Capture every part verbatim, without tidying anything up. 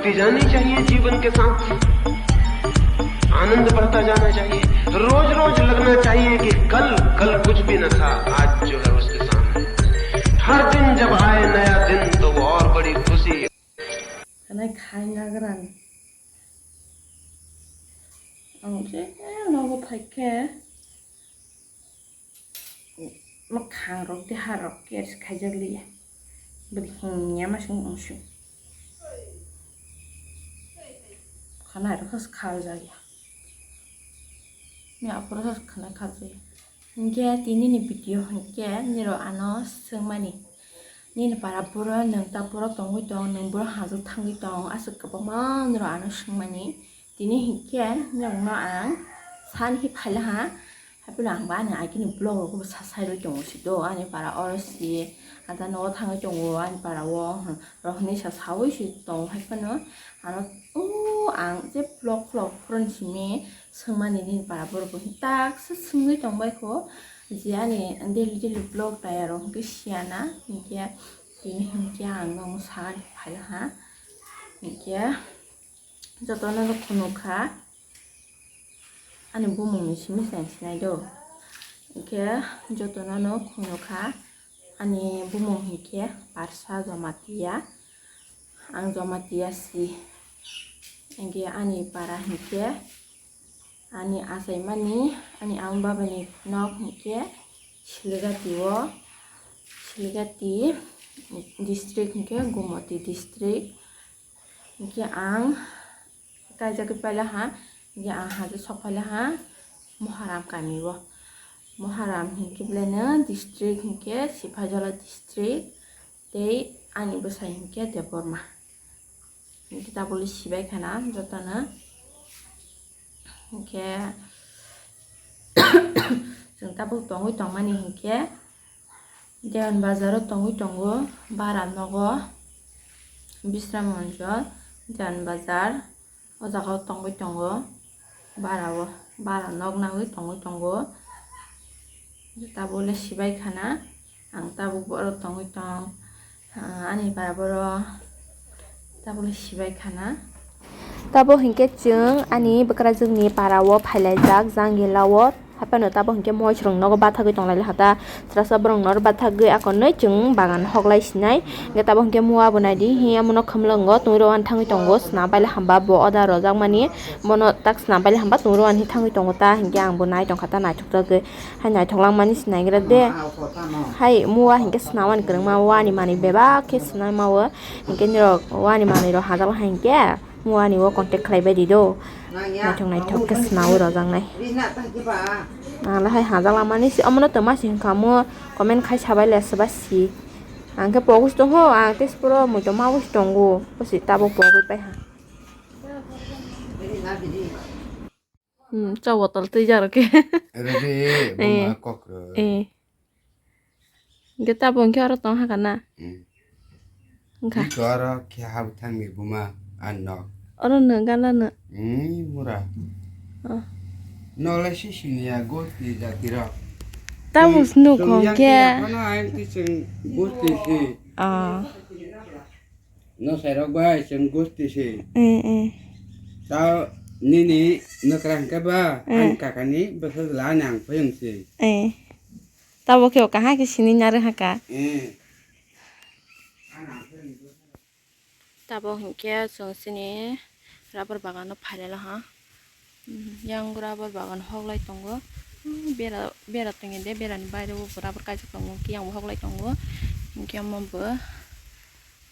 जानी चाहिए जीवन के साथ, आनंद बढ़ता जाना चाहिए। रोज रोज लगना चाहिए कि कल, कल कुछ भी न था, आज जो है उसके सामने। हर दिन जब आए नया दिन, तो वो और बड़ी खुशी है। Kanai khai nagrang. Ang je nogo phaikhe. Mwkhang rok deha rok care se khaijak liya. Bwrwi himya ma sung ungsung. Khana rok khas khaljak ya. Ni aphuru khas khana khaljak ya. Hinkhe tini ni video hinkhe nirok ano swngmani. Nini para boro nwng ta boro tongwi tong, nwng boro hajak thangwi tong, aswk kwbangma nirok ano swngmani. Tini hinkhe nokno ang sani khe phaila ha. Haiphano ang ba ani agini vlog rogo bo sa sai rwi tongo si do. Ani para oro si, ang ta nogo thangwi tongo ani para o, hmm, rok hinwi sa saui si tongo. Haiphano ano o ang je vlog vlog phuroni simi swngmani nini para borok bo tak se swngwi tongbai kho. Je ani daily daily vlog taya rok hinkhe siya na hinkhe tini hinkhe ang nokno sa ani phaila ha. Hinkhe. Jotono no khunukha ani bumungni simi se ang sinai do. Hinkhe jotono no khunukha ani bumung hinkhe Parsa Jamatia, ang Jamatia si. Hinkhe ani para hinkhe ani achaimani ani ama babani nok hinkhe Siligati o, Siligati district hinkhe Gumoti district. Hinkhe ang kaijagwi paila ha, hinkhe ang haje sok phaila ha Moharam kami o. Moharam hinkhe belai no district hinkhe Sipahijala district tei ani bwsai hinkhe Debbarma. Hinkhe tabukle sibai khana jotono. Hinkhe chwng tabuk tongwi tongmani hinkhe Dewan Bazar o tongwi tongo, bara nogo, Bisramganj o Dewan Bazar o jaga o tongwi tongo, bara o, bara nok nangwi tongwi tongo. Tabukle sibai khana, ang tabuk boro tongwi tong, ah, ani bara boro tabukle sibai khana. Tabo hinkhe chwng ani bwkrajwkni para o phailaijak jang gila o. Haphano tabo hinkhe moisrwng nogo bathagwi tonglailakha ta, srasa borok noro bathagwi akonwi chwng bagan hoklai sinai. Hinkhe tabo hinkhe mua bo naidi, hiya muno khumlwngo tungwi rw ani thangwi tongo, sna baile hamba bo oda rojakmani, bono tak sna baile hamba tungwi rw ani thangwi tongo ta, hinkhe ang bo nai tongkha ta naithokjagwi. Hai naithok langmani se naigra de. Hai mua hinkhe swnamani kwrwngma wani manwi bebak khe swnamao. Hinkhe nirok wani manwirok hajak hinkhe muani o contact khlaibai di do. Naithok naithok khe swnamwi rojaknai. Ang le hai hajak langmani se omono twma se hinkha omo comment khai sabai le swba si. Ang khe pogwi se tongkho, ang tei se poro muitu maui se tongo. Bosi tabuk pogwi pai ha. Hmm, cha bottle twi jar khe. Rwdi, eh, buma kok rw. Eh. Hinkhe tabuk hinkhe oro tong hakha na? Hmm. Wngkha. Iko oro khe habwi thangni buma ang nok. Oro no gana no. Hmm, mura. Oh. Nole si siniya gosti jati rok. Tabuk nuk hong khe. Yang khe phano ang tising gosti si. Ah. No sairok bai chwng gosti se. Eh, eh. Ta nini nwkrang khe ba, eh, ang kakani bwsajla ani ang phoyang se. Eh. Tabo khe o kahai khe sini narwk haka. Eh. Tabo hinkhe chwng chini rubber bagano phailai laha. Yang rubber bagan hoklai tongo. Bera, bera tongya de, berani baire o rubber kaijak tongo, khe yang bo hoklai tongo. Hinkhe omo bo,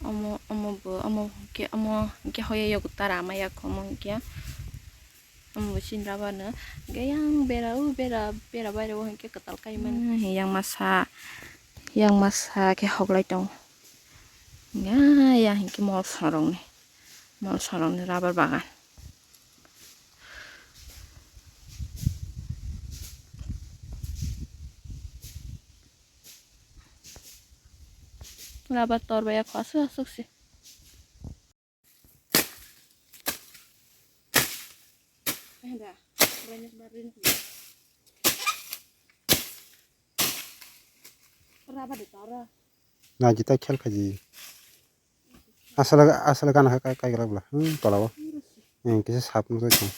omo, omo bo, omo hinkhe, omo hinkhe hoyai yago tara ma yak omo hinkhe. Omo bo chini rubber no. Hinkhe yang bera, o bera, bera baire o hinkhe kwtal kai mani. Yang masa, yang masa khe hoklai tongo. Hinkhe yang hinkhe mol sorongni, mol sorongni rubber bagan. Labar tor bai ya khwaswk aswk se. Rabar de tor. Na jita khel khaji. Aswk, aswk gana khe kai, kai glak bla. Hmm, tola o. Hmm, kisa sap nung tong.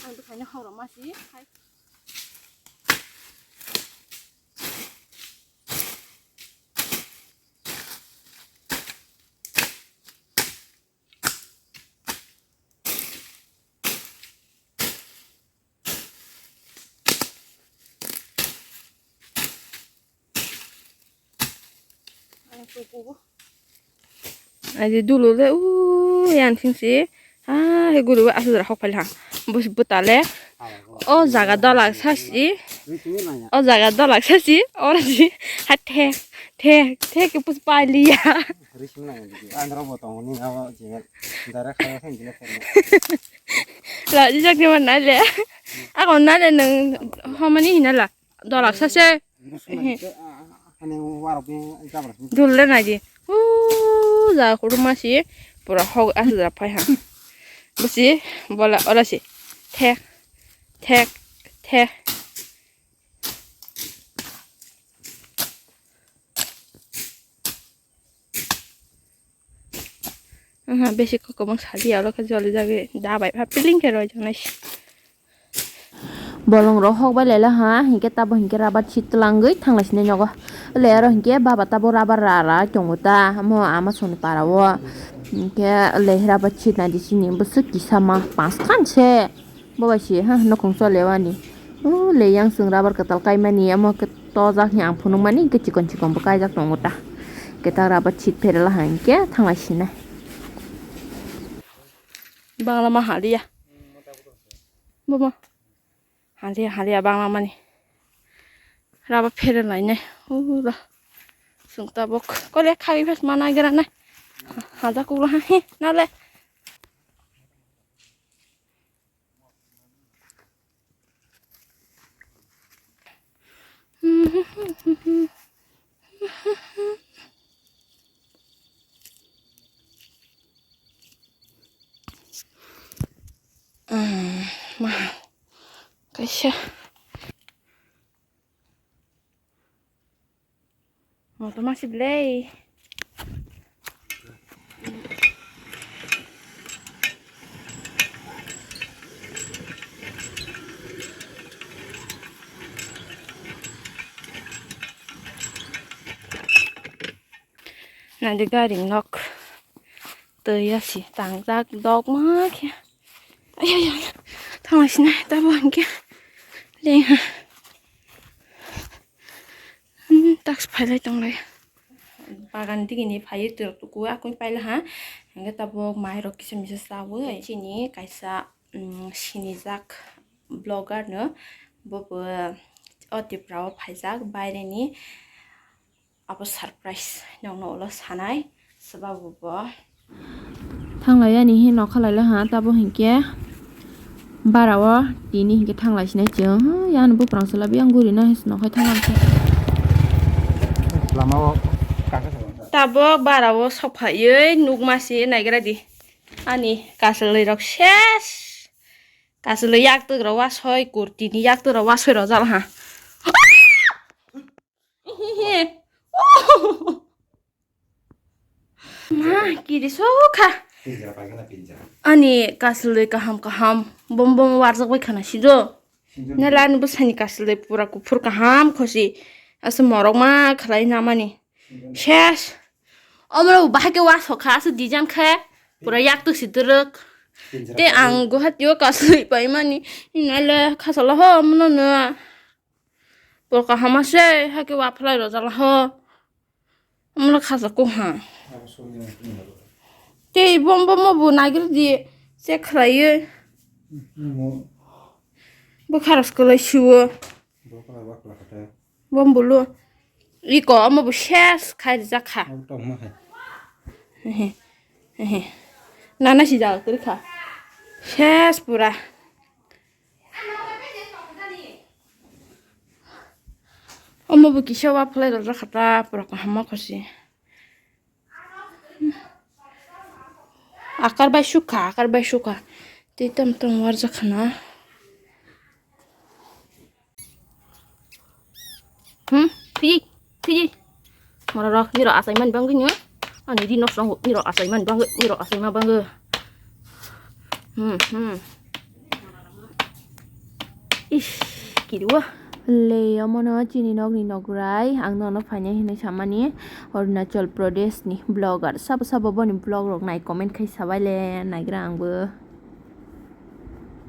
Ang bwkhaino hok rok ma si hai. Aji dulu le u yan sing si. Ha he guru aswk jora hok phaile ha. Bus butale. O jaga dolak sasi. O jaga dolak sasi. Ora si. Ha thek thek thek ke pus paliya. Rising nang di. Andro bo tong ni na bo jeng. Dara khawa khan jila khan. La jijak ni man nale. Ako nale nang homani hinala. Dolak sase. Rising nang di. Ani warok ni jabra. Dulle nai di. Hu ja kuruma si. Pura hok aswk jora phai ha. Busi bola ora si. Thek thek thek. Aha, besi kokobong sadi aro khe joli jagwi da bai pha piling khe roi janai. Bolong rok hok bai laila ha, hinkhe tabo hinkhe rubber sheet twlangwi thangla sini nogo. Le aro hinkhe baba tabo rubber ra ra tongo ta, mo ama soni para o. Hinkhe le rubber sheet nai di sini bwswk kisa ma pas khan se. Bo bai se ha nokong chole wani. O le yang chwng rubber kwtal kaimani amo khe tojak hi ang phunukmani hwnkhe chikon chikon bo kaijak tongo ta. Kwtal rubber sheet pherela hai hwnkhe thanglai sinai. Bangla ma haliya. Bo ma. Haliya haliya bangla mani. Rubber pherelainai. O ra. Chwng tabuk. Kole khagwi phas ma nagira nai. Haja kula ha hi nale. Ma, kaisa. Motor masi belai. Nadi gari nok twi asi tangjak dogma khe. Ay, ay, ay. Thangla sina tabo hwnkhe. Leng ha. Hmm, tax phailai tonglai. Bagan digini phaiwi twrwk tuku akui paila ha. Hwnkhe tabuk mairok kisa misa chawi. Chini kaisa, mm, sinijak vlogger no. Bo bo o Tripura o phaijak baireni. Abo surprise nokno ulo sanai swbabu bo. Thanglai yani hi nokha laila ha tabo hinkhe bara o tini hinkhe thanglai sinai chwng. Hm, yani buprang sala biyang guri na his nokhai thangma khe. Lama o kaka sa. Tabok bara o sok phaiwi nukma si naigra di. Ani kasalwi rok ses. Kasalwi yak twk rok wasoi kurti ni yak twk rok wasoi rok jal ha. Ma, kiri sokha. Pinjara paikha na pinjara. Ani kasalwi kaham kaham bom bom warjak bai khana sido. Sinjur. Nela ani bwsani kasalwi pura kuphur kaham khosi. Asa morok ma khlai namani. Sinjur. Ses. Omro bahai ke wasokha asa dijan khe. Pura yak twk si twrwk. Pinjara. Te paikha. Ang Guwahati o kasalwi paimani. Nale khasalo ho mono no. Pura kaham ase, hake wa phalai rojala ho. Amla khaja ko ha. Tei bom bom bo nagir di, check khlaiwi. Bo kharos kwlai siwo. Bom bulu. Iko amo bo ses khai rijak kha. Hehe. Hehe. Nana si jal kri kha. Ses pura. Omo bo kisa wa phalai rok jakha ta pura kaham ma khosi. Akar bai sukha, akar bai sukha. Tei tam tam warjakha na. Hmm, fiji, fiji. Mora rok, niro asai man bangwi nyo. Ani di nok song, niro asai man bangwi, niro asai ma bangwi. Hmm, hmm. Ish, kiriwa. Le, omono chini nokni nokrai, ang nono phainai hinwi samani Arunachal Pradesh ni vlogger. Sabo sabo boni vlog rok nai comment khai sabai le, naigra angbo.